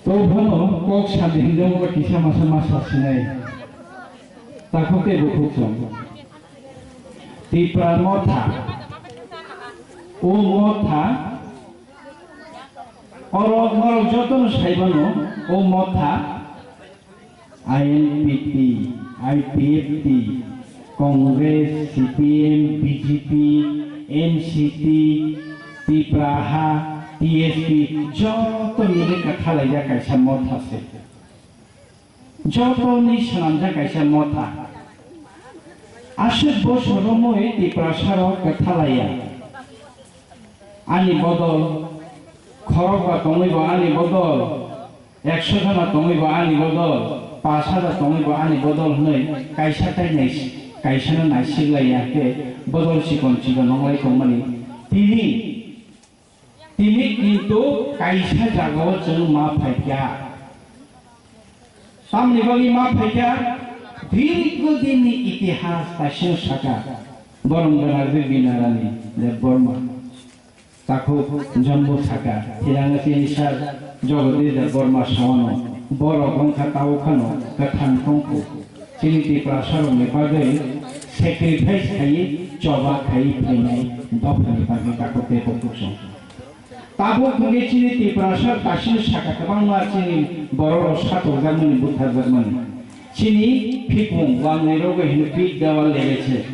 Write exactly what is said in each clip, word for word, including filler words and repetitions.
To bono kok sadi hinjao ba kisa masa masa sinai. Takhuk tei bukhuk song. Tipra Motha. O Motha. Oro norok jotono saibano o Motha. I N P T, I P F T, Congress, C P M, B J P, N C P, Tipra Ha, T S P, joto mili kathalaijak kaisa motha se. Jotoni swnamjak kaisa motha. Aswk bosor romwi Tiprasarok kathalaiya. Ani bodol, khorokba tongwi bo ani bodol, ekso jona tongwi bo ani bodol, pash hajar tongwi bo ani bodol hwnwi kaisa tai nais-, kaisano naisiklaiya khe bodol chikon chikon wnglai tongmani. Tini, tini kintu kaisa jagao chwng ma phaikha. Tamni bagwi ma phaikha, dirgo dinni itihas taisino saka, borom gana Binarani Debbarma. Takhuk Jambu saka, thilanga chini sir Jagadish Debbarma sawano, borok wngkha tao khano kwthang tongkhu. Chini Tiprasarokni bagwi sacrifice khaiwi, choba khaiwi phainai dophani bagwi takhuk tei bukhuk song. Tabuk hwnkhe chini Tiprasa tasini saka kwbangma chini bororok satokjakmani, butharjakmani. Chini phikung wangnai rogo hino pit dewal lega se.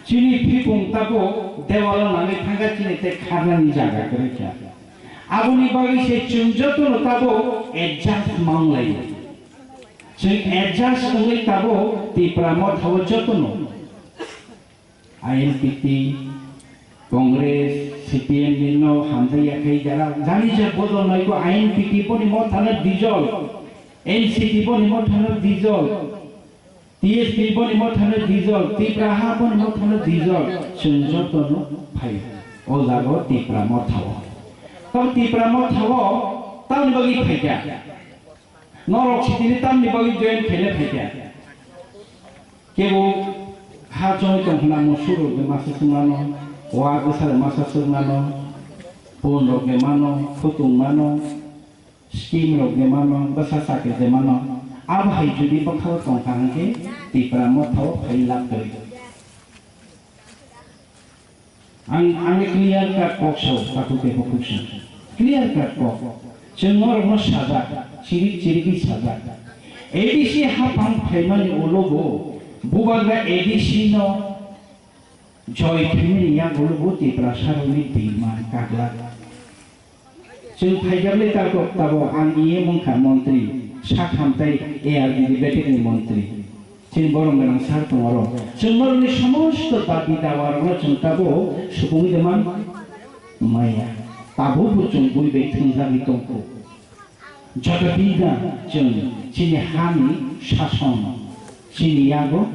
Chini phikung tabuk dewalo nangwi thangkha chini tei kharnani jaga kwrwi kha. Aboni bagwi se chwng jotono tabuk adjust ma wnglaio. Chwng adjust wngwi tabuk Tipra Motha o jotono I N P T, Congress, C P M ni no hamjak ya khe jara jani je bodol nai ko I N P T boni mothano dijol, N C P boni mothano dijol, T S P boni mothano dijol, Tipra Ha boni mothano dijol, chwng joto no phai. O jago Tipra Motha o. Tamo Tipra Motha o tamni bagwi phaikha. Norok sitini tamni bagwi join khaina phaikha. Kebo ha chongwi tong khna musuk rok de masa swngmano, wa bwsa de masa swngmano, pon rok de mano, khutung mano, scheme rok de mano, bwsa chakri de mano. Abo hai jodi bwkhao tong kha hwnkhe Tipra Motha o phai lab kwrwi. Ang, ang clear cut kok sao, takhuk tei bukhuk song. Clear cut kok. Chwng norokno sajak, chirik chirigwi sajak. A D C haphang phaimani ulo bo bubagra A D C no joy khaimani yagulo bo Tiprasarokni demand kaglak. Chwng phaikha le tabuk, tabuk ang E M wngkha montri, sak hamtai A R D D betek ni montri. Chini borom gwnang sar tongo oro. Chwng norokni somosto dabi dawa rokno chwng tabuk supungwi de man maya. Tabukbo chwng bui bai thwngjagwi tongkho. Joto din da chwng chini hani sason, chini yago,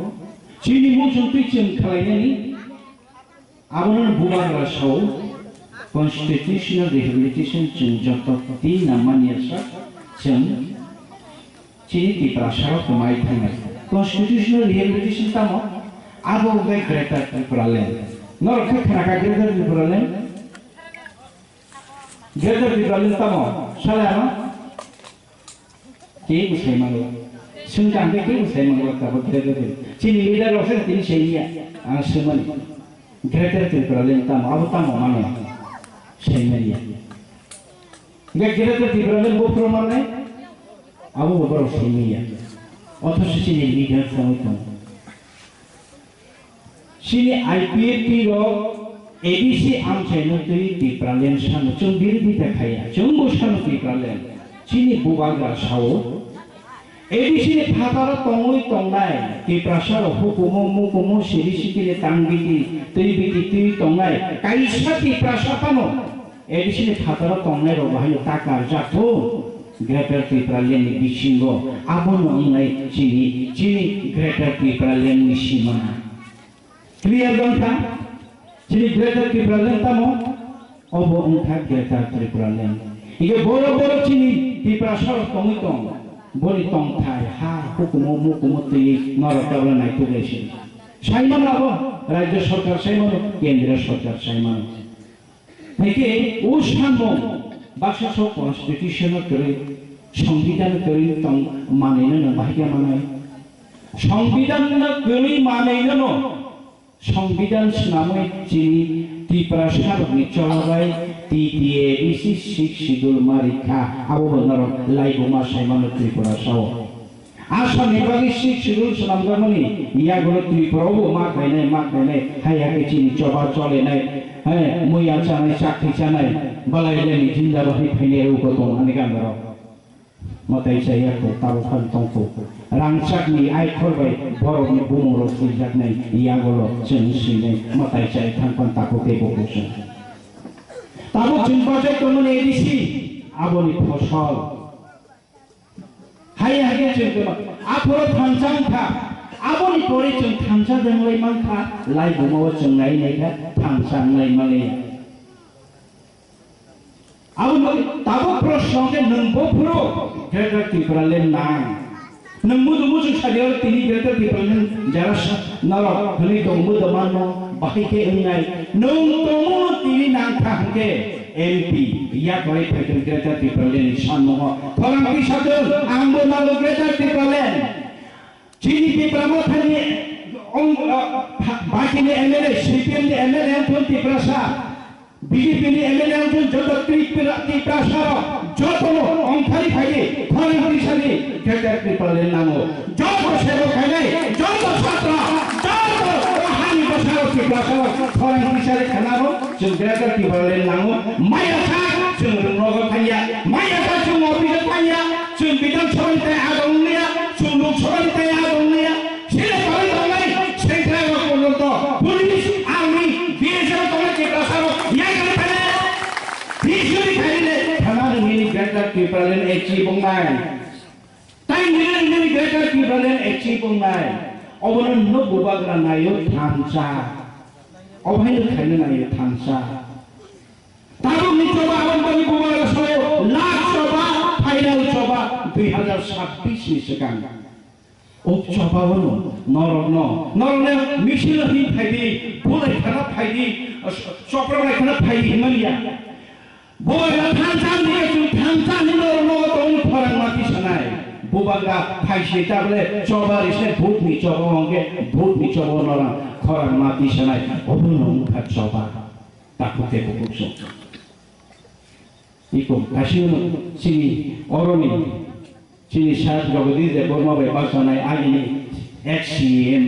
chini muchungtwi chwng khlainani Abono bubagra sao constitutional rehabilitation chwng joto twi nammani asa chwng chini Tiprasarok kwmai thangnai. Constitutional rehabilitation tamo? Abo wngkha Greater Tripura Land. Norok khe khnakha Greater Tripura Land? Greater Tripura Land tamo? Sale ano? Kebo sai manglak. Swngkha hwnkhe kebo sai manglak tabuk Greater Tripura. Chini leader rok se tini sai ya. Ang swngmani. Greater Tripura Land tamo, abo tamo mano. Sai manya. Hwnkhe Greater Tripura Land bo phuru mannai. Abo bo borok sai manya. Othocho chini leader tamo tamo. Chini I P F T rok A D C amchaino twi Tipraland sano, chwng birodita khaiya, chwngbo sano Tipraland. Chini bubagra sao, A D C ni phataro tongwi tongnai Tiprasarok hukumu, mukumu, siri sikiri, tangbiti, twibiti twi tongnai kaisa Tiprasa phano A D C ni phataro tongnai rok bahai ta karjak thung. Greater Tipraland ni bisingo abono wngnai chini, chini Greater Tipraland ni simana. Clear dong kha? Chini Greater Tipraland tamo? Obo wngkha Greater Tipraland. Ige borok borok chini Tiprasarok tongwi tong. Boni tongthai ha hukumu mukumu twi norok tabla naituk lai si. Saimano abo Rajya Sarkar saimano, Kendriya Sarkar saimano. Hwnkhe o samung baksa sok constitution o kwrwi Songbidan kwrwi tong manwino no bahai khe manai. Songbidan no kwrwi manwino no. Songbidan swnamwi chini Tiprasa rokni chola bai T T A B C six schedule ma rikha, abo bo norok laibuma saimano Tripura sao. Assamni bagwi six schedule swnamjakmani yagulo Tripura o bo ma khainai, ma khainai, hai hakhe chini choba cholenai, hai muya chanai, chakti chanai, balai leni jinda bahai phainai rok tong ani gandaro. Mwtai chaya kho, tabuk phan tong kho. Rangchakni aikhor bai borokni bumung rok swijaknai, yagulo chwng swinai, mwtai chai thang phan takhuk tei bukhuk chwng. Tabuk chwng bajai tongmani A D C, aboni phosol. Hai hai khe chwng tongma, aphoro thansa wngkha, aboni pore chwng thansa de wngwi mankha, laibuma o chwng nai naikha, thansa wngnai manliya. Abo tabuk proshno khe nwng bophuru Greater Tipraland nang. Nwng mudu muchung sadi oro tini Greater Tipraland jara sa-, norok hwnwi tongbo domanno bahai khe wngnai. Nwng tongmo tini nangkha hwnkhe M P yakwrai phaikhe Greater Tipraland ni sammungo khorang tisa tong, angbo nango Greater Tipraland. Chini Tipra Mothani ong, ah, pha-, baki ni M L A, C P M ni M L A wngthun Tiprasa, B J P ni M L A wngthun joto Tripura, Tiprasa rok joto no ongkhari phai di, khorang tisa ni Greater Tipraland nango. Joto sebo khainai, joto satra, joto o hani bwsarok Tiprasa rok khorang tisa ni khanaro, chwng Greater Tipraland nango. Maya sa chwng rwngnogo thangya, maya sa chwng office o thangya, chwng Bidhan Sabha ni tai adong wngya, chwng Lok Sabha ni tai adong wngya. Sile parwi tongnai central rok porjonto police, army, B S F tongnai Tiprasa rok yakarwi phainai. Bisuri khainai thana nini Greater Tipraland achieve wngnai. Tai nini nini Greater Tipraland achieve wngnai. Obono no bubagra naio thansa. Obo haino khaina naio thansa. Tabukni choba aboni bagwi bubagra sao last choba, final choba dui hazar sabbish ni swkang. O choba bono norokno, norokno misil hin phaidi, bulai khana phaidi, chopra lai khana phaidi hinmani ya. Bubagra thansa ni, chwng thansa ni norokno tongni khorang mati sanai. Bubagra phaisai tabole choba rise bhutni choba hwnkhe bhutni choba norok khorang mati sanai. Obono wngkha choba. Takhuk tei bukhuk song. Iko kaisingno chini oroni chini Sir Jagadish Debbarma bai bachanai agini ex C M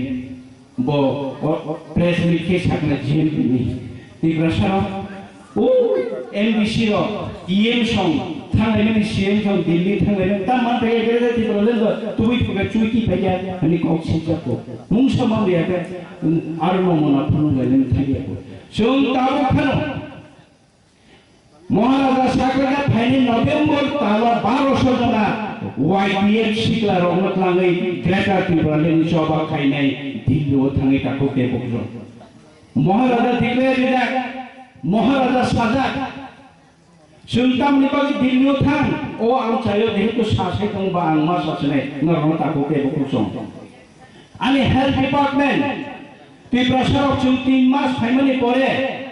bo o, o press meet khe sakna G M P ni Tiprasa rok o M D C rok E M song thanglaimani C M song Delhi thanglaimani tam man thangya khe Tipraland tubui thuka chui ki phaiya hani kok sijak ko mungsa man ya khe aro no mona phunung laimani thangya ko chwng tabuk phano Maharaja Saklaka phaini November tala baroso jona Y T F sikla rokno twlangwi Greater Tipraland ni choba khainai Delhi o thangwi takhuk tei bukhuk. Maharaja declare rijak, Maharaja sajak. Chwng tamni bagwi Delhi o thang, o ang chaio jehetu sa sai tong ba ang ma sa sinai norokno takhuk tei bukhuk song. Ani health department Tiprasa rok chwng tin mas phaimani pore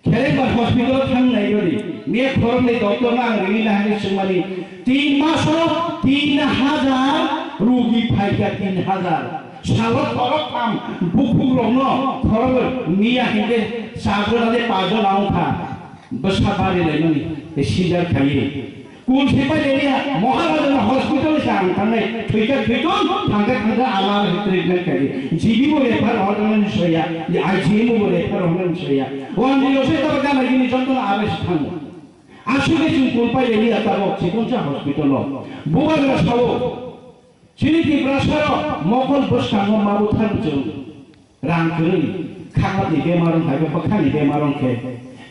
Kherengbar hospital thang nai rodi. Miya khoroknwi doctor no ang ringwi nahani swngmani. Tin maso tin hajar rugi phaikha, tin hajar. Salo khoroktham bukhuk rokno khorok miya hinkhe chajona de pajona wngkha. Bwsa bari laimani, sijar khaiwi. Kul sipai leya, Maharaja no hospital se ang tangnai, thwikha thwiton, thangkha thangkha, ala ala treatment khaidi. G B bo refer hwnani soya, I G M bo refer hwnani soya. Wan di lose taba gana gini joto no arrest thango. Aswk de chwng kul pai leya tabo, chikonsa hospital o. Bubagra sao. Chini Tiprasa rok mokol bwskango ma bwthar chwng rang kwrwi khaklatni bemar wngkha, bwkhani bemar wngkhe,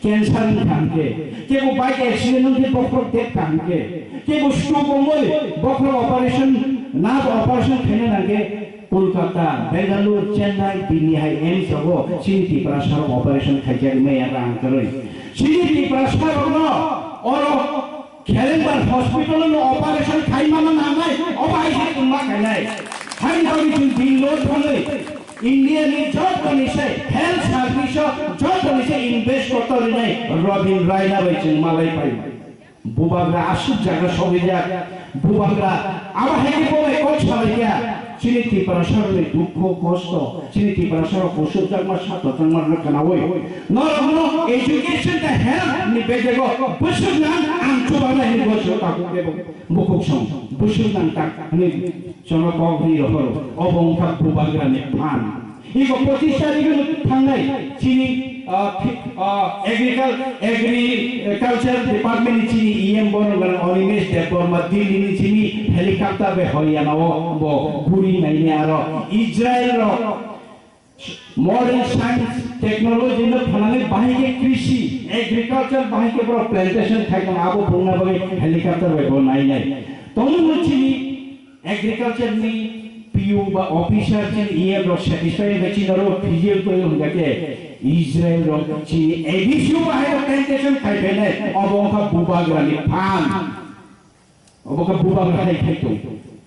cancer wngkha hwnkhe, kebo bike accident wngkhe bokhorok dek kha hwnkhe, kebo stroke wngwi bokhorok operation, nerve operation khaina nangkhe Kolkata, Bangalore, Chennai, Delhi hai A I M S rogo chini Tiprasa rok operation khaijak maya rang kwrwi. Chini Tiprasa rokno oro Kherengbar hospital no operation khai mama nangnai, obo hai se tongma khainai. Haini bagwi chwng Delhi o thangwi India ni joto ni se health service o joto ni se invest kotor rinai Robin Raina bai chwng malai pai. Bubagra aswk jaga sogwijak, bubagra abo hai khe bo bai kok salaikha, chini Tiprasarokni dukho kosto, chini Tiprasarok kusurjakma satokjakma rok khnaui norokno education tei health ni bejego bwswk nang ang chubagra hwnwi bo sio tabuk tei bukhuk song bwswk nang tak hwnwi chono kok hwnwi rohoro. Obo wngkha bubagrani phan. Iko pochis tarikh no thangnai chini, ah, phi-, ah, agricul-, agriculture department ni chini E M bono gana Animesh Debbarma Delhi ni chini helicopter bai Haryana o bo guri naini aro Israel ro modern science technology no phanani bahai khe krishi agriculture bahai khe boro plantation khai tong abo bungna bagwi helicopter bai bo nainai. Tongmung chini Agriculture ni P O ba officer chini E M rok satisfy wngkha chini oro physio twi wngkha khe Israel rok chini A D C o bahai rok plantation khai phainai obo wngkha bubagra ni phan. Obo wngkha bubagra hai khai tong.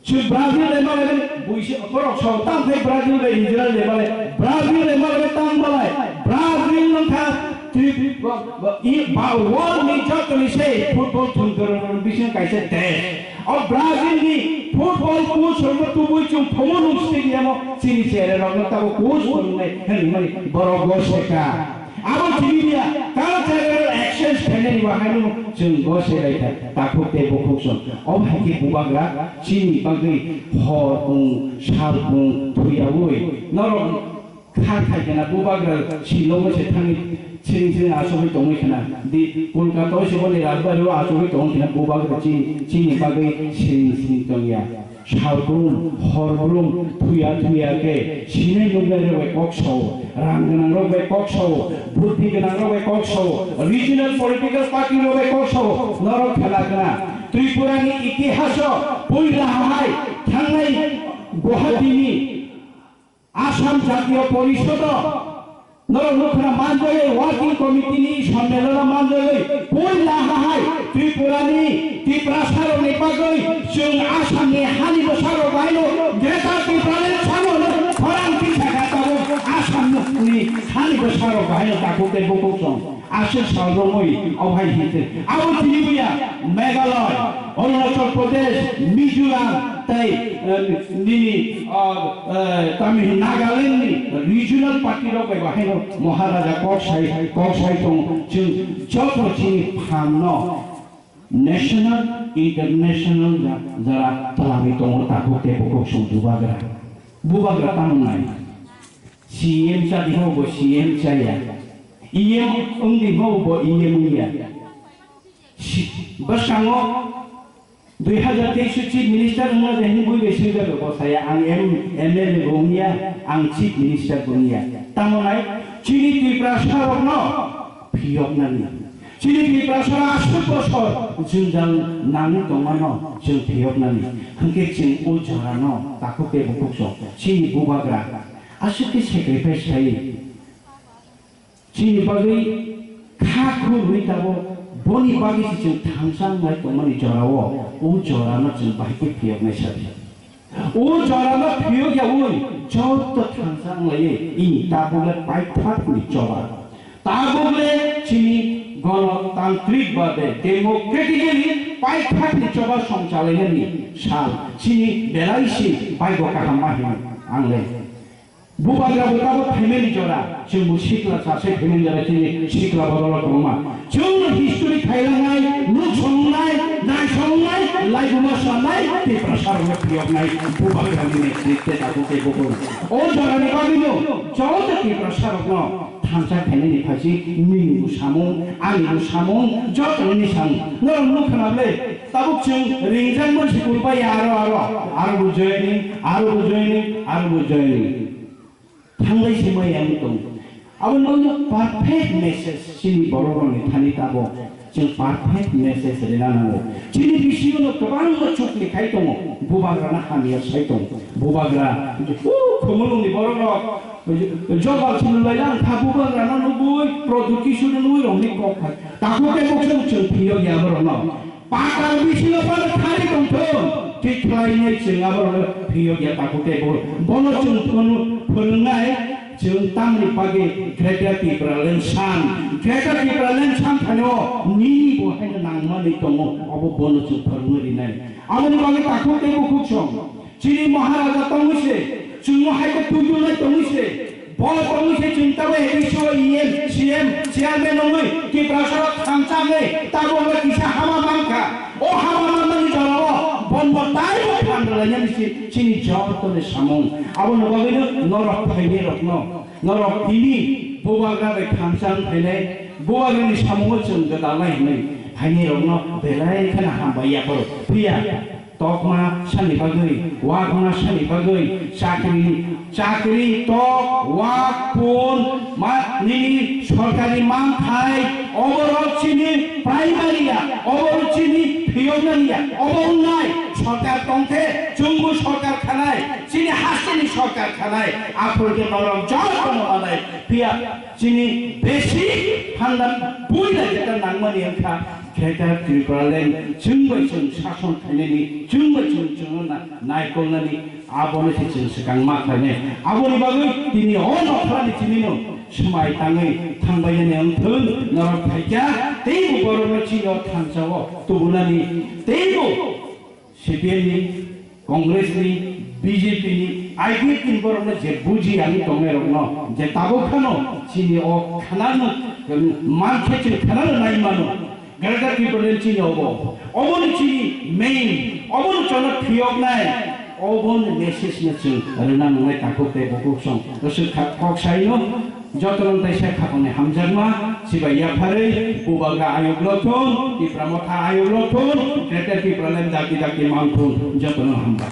Chwng Brazil le malai buisi borok so tam khai Brazil le Israel le malai Brazil le malai tam malai Brazil wngkha Trip-, ba, ba, i, ba, world ni joto ni se football thum dorong bising kaisa desh. O Brazil ni football coach rokno tubui chwng Phomonu stadium o chini chere rokno tabo coach phunuknai hwnwi mani borok go seka. Abo chini dia cultural exchange khainani bahaino chwng go serai kha takhuk tei bukhuk song. O hai khe bubagra chini bagwi hor bung sal bung thuyaui norok Kha khai kena bubagra silongo se thangwi siring siring achugwi tongwi khna. Di Kolkata o se boni rajbari o achugwi tongwi khna bubagra chini, chini bagwi siring siring tongya. Salbrum, horbrum, thuya thuya khe sinai nuknai rok bai kok sao, rang gwnang rok bai kok sao, buddhi gwnang rok bai kok sao, regional political party rok bai kok sao, norok khela khna. Tripura ni itihaso puila hai thangnai Guwahati ni Assam Jatiyo Porisodo norok nukha manjoi working committee ni sommelono manjoi puila hai Tripura ni Tiprasa rok ni bagwi chwng Assam ni hani bwsa rok baino Greater Tipraland sabo no khorang kisa kha tabuk Assam ni hani bwsa rok baino takhuk tei bukhuk song. Aswk sal romwi o hai hinte. Abo tini buya Meghalaya, Arunachal Pradesh, Mizoram, tei, eh, nini, ah, eh, Tamil Nagaland ni regional party rok bai bahaino Maharaja kok sai, kok sai tong chwng joto chini phan no national, international ja-, jara twlangwi tongo takhuk tei bukhuk song bubagra. Bubagra tamo nai. C M cha di ho bo C M cha ya. E M wng di ho bo E M wng ya. Si-, bwskango dui hazar teis o Chief Minister wngna de hinwi bai swijak bo saya ang M-, M L A bo wng ya, ang Chief Minister bo wng ya. Tamo nai chini Tiprasa rokno phiyoknani. Chini Tiprasa aswk bosor jwngjal nangwi tongmano chwng phiyoknani. Hwnkhe chwng o jorano takhuk tei bukhuk song chini bubagra aswk khe sacrifice khai. Chini bagwi kha khulwi tabuk boni bagwi se chwng thansa wnglai tongmani jorao, o jorano chwng bahai khe phiyoknai sadi. O jorano phiyok yaui joto thansa wnglaiwi ini tabukle paithakni choba. Tabukle chini gonotantrik babe democratically paithakni choba songchalainani sal chini belai se baigo kaham ma hino ang le. Bubagra bo tabuk phaimani jora, chwngbo sikla chasai phaimani jora chini sikla bodolo tongma. Chwngno history khailangnai, nuk songnai, nai songnai, laibuma sanai, Tiprasa rokno phiyoknai, bubagrani netrite tabuk tei bukur. O jorani bagwino, joto Tiprasa rokno thansa khainani phaisi, nini bo samung, ani bo samung, joto nini samung. Norok nuk khna ble, tabuk chwng ringjak mansi kulbai aro, aro, aro bo joining, aro bo joining, aro bo joining. Thanglai se mai ang tong. Abo no perfect message chini borok rokni thani tabo. Chwng perfect message rina nango. Chini bisingo no kwbangma chukli khai tongo. Bubagra na hamya sai tongo. Bubagra, uh, khumulungni borok rok, jobal chini lai lang kha bubagra no nugui, product kisu no nugui rokni kok khai. Takhuk tei bukchung chwng phiyo ya borok no. Patal bisingo phano thani tongthung, thik khlainai chwng aborokno phiyok ya takhuk tei bo. Bono chwng phunu-, phunuknai, Chwng tamni bagwi Greater Tipraland san, Greater Tipraland san thani o nini bo haino nangmani tongo, obo bono chwng phwrwngwi rinai. Aboni bagwi takhuk tei bukhuk song, chini Maharaja tongwi se, chwngno hai khe tubunai tongwi se, bo tongwi se chwng tabo A D C o E M, C M, chairman wngwi Tiprasa rok thansa wngwi tabo wngwi kisa hama mankha. O hama manmani jorao bonbo taibo phan rwlainani si chini jotoni samung. Aboni bagwino norok phainairokno, norok tini bubagra bai thansa wng phainai, bubagrani samungo chwng gwdalnai hwnwi phainairokno belai kheno hambai yapharo. Phiya tokma sani bagwi, wakma sani bagwi, chakri, chakri, tok, wak, pun, ma, nini sorkari manthai, oborok chini primary ya, oborok chini phiyoknani ya, obo wngnai sorkar tongkhe, chwngbo sorkar khanai, chini hasteni sorkar khanai, aphuru khe norok jotono manai, phiya chini basic phanda buina jeta nangmani wngkha, Greater Tipraland chwng bai chwng sason khainani, chwng bai chwng chwngno na-, naikolnani, abono se chwng swkang ma khlainai. Aboni bagwi tini o nokhrani chinino swmai tangwi thangbainani wngthung, norok phaikha, teibo borokno chini o thansa-o tubunani, teibo C P M ni, Congress ni, B J P ni, I P F T ni borokno je buji ani tongnairokno je tabuk phano chini o khanano mankhe chini khanano nai mano. Greater Tipraland chini obo. Oboni chini main, oboni chwngno phiyoknai, oboni message no chwng rwna nangnai takhuk tei bukhuk song. Bwswk kha-, kok saino, jotono tai se khakoni hamjakma, sibai yapharwi, bubagra ayuk lothun, Tipra motha ayuk lothun, Greater Tipraland daki daki mangthun, jotono hambai.